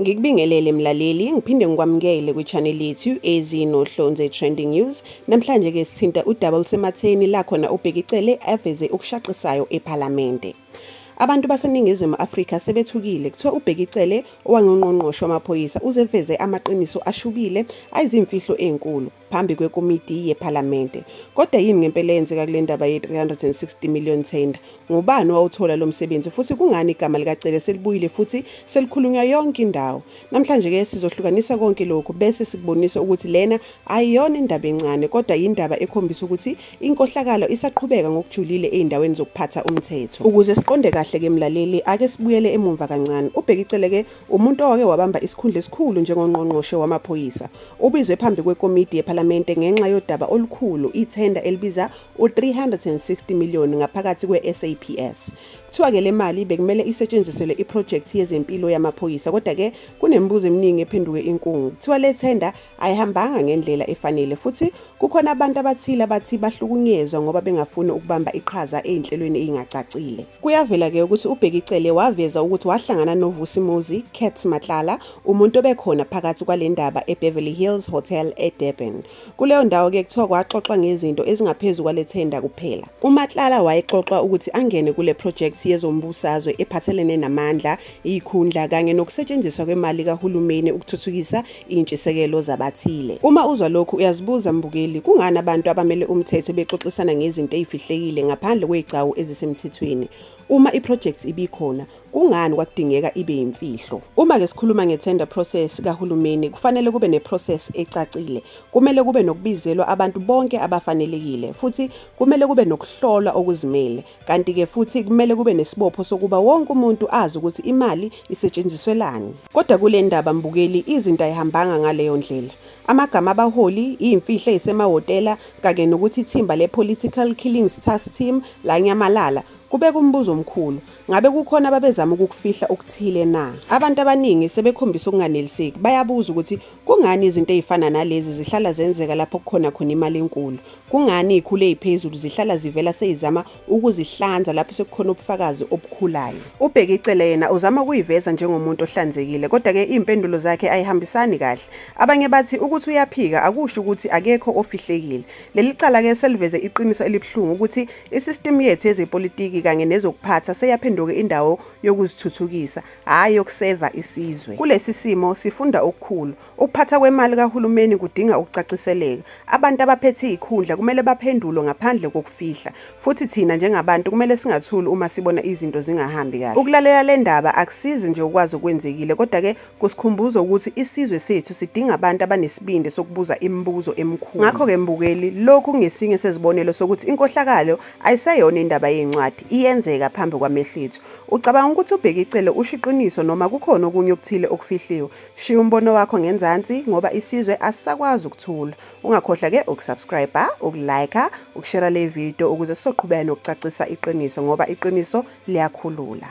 Ngikubingelele mlaleli, ngiphinde ngikwamukele kwi-channel yethu Ezinohlonze Trending News. Namhlanje ke sithinta udaba olusematheni la khona uBheki Cele aveze okushaqisayo ePhalamende. Abantu baseNingizimu Afrika sebethukile kuthiwa uBheki Cele owangungqongqoshe wamaphoyisa uzeveze amaqiniso ashubile ayizimfihlo ezinkulu phambi kwekomiti yePhalamende. Kodwa yini ngempela eyenzeka kule ndaba ye-360 million tender? Ngubani owawuthola lo msebenzi futhi kungani igama likaCele selibuyile futhi selikhulunywa yonke indawo? Namhlanje-ke sizohlukanisa konke lokhu bese sikubonisa ukuthi lena ayiyona indaba encane kodwa yindaba ekhombisa ukuthi inkohlakalo isaqhubeka ngokujulile ey'ndaweni zokuphatha umthetho. Ukuze siqonde kahle-ke mlaleli, ake sibuyele emumva kancane. UBheki Cele-ke umuntu owake wabamba isikhundla esikhulu njengongqongqoshe wamaphoyisa. Ubizwe phambi kwekomidi yePhalamende ngenxa yodaba olukhulu, ithenda elibiza u-360 million ngaphakathi kwe-SAPS. Kuthiwa-ke le mali bekumele isetshenziselwe iphrojekthi yezempilo yamaphoyisa kodwa-ke kunemibuzo eminingi ephenduke inkungu. Kuthiwa le thenda ayihambanga ngendlela efanele futhi kukhona abantu abathile abathi bahlukunyezwa ngoba bengafuni ukubamba iqhaza ey'nhlelweni ey'ngacacile. Kuyavela-ke ukuthi uBheki Cele waveza ukuthi wahlangana noVusimuzi Cat Matlala, umuntu obekhona phakathi kwale ndaba eBeverly Hills Hotel eDurban. Kuleyo ndawo-ke kuthiwa kwaxoxwa ngezinto ezingaphezu kwale thenda kuphela. UMatlala wayexoxwa ukuthi angene kule phrojekthi yezombusazwe ephathelene namandla, izikhundla kanye nokusetshenziswa kwemali kahulumeni ukuthuthukisa izintshisekelo zabathile. Uma uzwa lokhu uyazibuza mbukeli, kungani abantu abamele umthetho bexoxisana ngezinto ezifihlekile ngaphandle kwezigcawu ezisemthethweni? Uma iphrojekthi ibikhona, Kungani kwakudingeka ibe yimfihlo? Uma-ke sikhuluma nge-tender process kahulumeni kufanele kube ne-process ecacile. Kumele kube nokubizelwa abantu bonke abafanelekile futhi kumele kube nokuhlolwa okuzimele. Kanti-ke futhi kumele kube nesibopho sokuba wonke umuntu azi ukuthi imali isetshenziswelani. Kodwa kule ndaba mbukeli izinto ayihambanga ngaleyo ndlela. Amagama abaholi, iy'mfihlo ey'semahhotela kanye nokuthi ithimba le-Political Killings Task Team lanyamalala kubeka umbuzo omkhulu. Ngabe kukhona ababezama ukukufihla okuthile na? Abantu abaningi sebekhombisa ukunganeliseki. Bayabuza ukuthi kungani izinto ezifana nalezi zihlala zenzeka lapho kukhona khona imali enkulu? Kungani izikhulu eziphezulu zihlala zivela seyizama ukuzihlanza lapho sekukhona ubufakazi obukhulayo? UBheki Cele yena uzama ukuyiveza njengomuntu ohlanzekile, kodwa-ke izimpendulo zakhe ayihambisani kahle. Abanye bathi ukuthi uyaphika akusho ukuthi akekho ofihlekile. Leli cala-ke seliveze iqiniso elibuhlungu ukuthi Isistimu yethu yezepolitiki kanye nezokuphatha seyaphenduka indawo yokuzithuthukisa, hhayi yokuseva isizwe. Kulesi simo sifunda okukhulu. Ukuphatha kwemali kahulumeni kudinga ukucaciseleka. Abantu abaphethe izikhundla kumele baphendulwe ngaphandle kokufihla. Futhi thina njengabantu kumele singathuli uma sibona izinto zingahambi kahle. Ukulalela le ndaba akusizi nje ukwazi okwenzekile kodwa-ke Kusikhumbuza ukuthi isizwe sethu sidinga abantu abanesibindi sokubuza imibuzo emikhulu. Ngakho-ke mbukeli, lokhu kungesinye sezibonelo sokuthi inkohlakalo ayiseyona indaba yezincwadi, iyenzeka phambi kwamehlo ethu. Ucabanga ukuthi uBheki Cele usho iqiniso noma kukhona okunye okuthile okufihliwe? Shiya umbono wakho ngenzansi ngoba isizwe asisakwazi ukuthula. Ungakhohlwa-ke ukusubscribe, ukulike, ukushera le video ukuze sizoqhubeka nokucacisa iqiniso ngoba iqiniso liyakhulula.